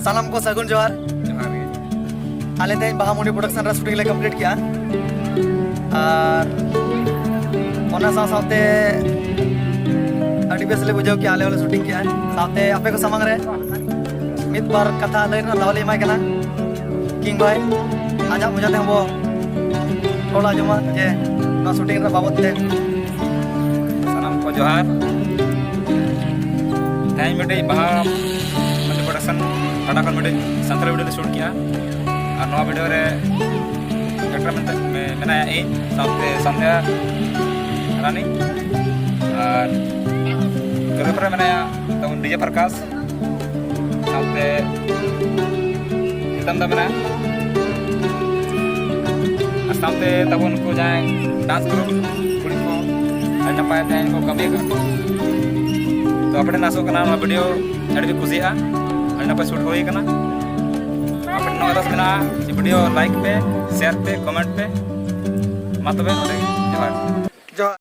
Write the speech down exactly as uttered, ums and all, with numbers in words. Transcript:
ᱥᱟᱱᱟᱢ ᱠᱚ ᱥᱟᱹᱜᱩᱱ ᱡᱚᱦᱟᱨ᱾ ᱡᱚᱦᱟᱨ ᱜᱮ᱾ ᱟᱞᱮ ᱛᱮᱦᱮᱧ ᱵᱟᱦᱟ ᱢᱩᱱᱰᱤ ᱯᱨᱚᱰᱟᱠᱥᱚᱱ ᱨᱮ ᱥᱩᱴᱤᱝ ᱞᱮ ᱠᱚᱢᱯᱞᱤᱴ ᱠᱮᱜᱼᱟ, ᱟᱨ ᱚᱱᱟ ᱥᱟᱶ ᱥᱟᱶᱛᱮ ᱟᱹᱰᱤ ᱵᱮᱥ ᱞᱮ ᱵᱩᱡᱷᱟᱹᱣ ᱠᱮᱜᱼᱟ, ᱟᱞᱮ ᱦᱚᱸᱞᱮ ᱥᱩᱴᱤᱝ ᱠᱮᱜᱼᱟ᱾ ᱥᱟᱶᱛᱮ ᱟᱯᱮ ᱠᱚ ᱥᱟᱢᱟᱝ ᱨᱮ ᱢᱤᱫ ᱵᱟᱨ ᱠᱟᱛᱷᱟ ᱞᱟᱹᱭ ᱨᱮᱱᱟᱜ ᱫᱟᱣ ᱞᱮ ᱮᱢᱟᱭ ᱠᱟᱱᱟ, ᱠᱤᱝᱵᱟ ᱟᱡᱟᱜ ᱢᱚᱪᱟ ᱛᱮᱦᱚᱸ ᱵᱚ ᱨᱚᱲ ᱟᱸᱡᱚᱢᱟ ᱡᱮ ᱱᱚᱣᱟ ᱥᱩᱴᱤᱝ ᱨᱮᱱᱟᱜ ᱵᱟᱵᱚᱫ ᱛᱮ᱾ ᱥᱟᱱᱟᱢ ᱠᱚ ᱡᱚᱦᱟᱨ᱾ ᱛᱮᱦᱮᱧ ᱢᱤᱫᱴᱤᱡ ᱵᱟᱦᱟ ᱢᱩᱱᱰᱤ ᱯᱨᱚᱰᱟᱠᱥᱚᱱ ᱯᱟᱦᱴᱟ ᱠᱷᱚᱱ ᱢᱤᱫᱴᱤᱡ ᱥᱟᱱᱛᱟᱲᱤ ᱵᱷᱤᱰᱤᱭᱳ ᱞᱮ ᱥᱩᱴ ᱠᱮᱜᱼᱟ, ᱟᱨ ᱱᱚᱣᱟ ᱵᱷᱤᱰᱤᱭᱳ ᱨᱮ ᱰᱟᱭᱨᱮᱠᱴᱚᱨ ᱢᱮᱱᱛᱮ ᱢᱮ- ᱢᱮᱱᱟᱭᱟ ᱤᱧ, ᱥᱟᱶᱛᱮ ᱥᱚᱱᱫᱷᱭᱟ ᱨᱟᱱᱤ, ᱟᱨ ᱠᱳᱨᱤᱭᱳᱜᱨᱟᱯᱷᱟᱨ ᱨᱮ ᱢᱮᱱᱟᱭᱟ ᱛᱟᱵᱚᱱ ᱰᱤᱡᱮ ᱯᱨᱚᱠᱟᱥ, ᱥᱟᱶᱛᱮ ᱱᱤᱛᱟᱢ ᱫᱟ ᱢᱮᱱᱟᱭᱟ, ᱟᱨ ᱥᱟᱶᱛᱮ ᱛᱟᱵᱚᱱ ᱠᱚ ᱡᱟᱦᱟᱸᱭ ᱰᱟᱱᱥ ᱜᱨᱩᱯ ᱠᱩᱲᱤ ᱠᱚ ᱟᱹᱰᱤ ᱱᱟᱯᱟᱭ ᱛᱮ ᱠᱚ ᱠᱟᱹᱢᱤ ᱟᱠᱟᱫ ᱠᱚ᱾ ᱛᱚ ᱟᱯᱮ ᱴᱷᱮᱱ ᱟᱥᱚᱜ ᱠᱟᱱᱟ ᱱᱚᱣᱟ ᱵᱷᱤᱰᱤᱭᱳ ᱟᱹᱰᱤ ᱯᱮ ᱠᱩᱥᱤᱭᱟᱜᱼᱟ, ᱟᱹᱰᱤ ᱱᱟᱯᱟᱭ ᱥᱩᱴ ᱦᱩᱭ ᱟᱠᱟᱱᱟ᱾ ᱟᱯᱮ ᱴᱷᱮᱱ ᱱᱚᱣᱟ ᱟᱨᱫᱟᱥ ᱢᱮᱱᱟᱜᱼᱟ ᱡᱮ ᱵᱷᱤᱰᱤᱭᱳ ᱞᱟᱭᱤᱠ ᱯᱮ, ᱥᱮᱭᱟᱨ ᱯᱮ, ᱠᱚᱢᱮᱱᱴ ᱯᱮ᱾ ᱢᱟ ᱛᱚᱵᱮ ᱱᱚᱰᱮ ᱜᱮ ᱡᱚᱦᱟᱨ᱾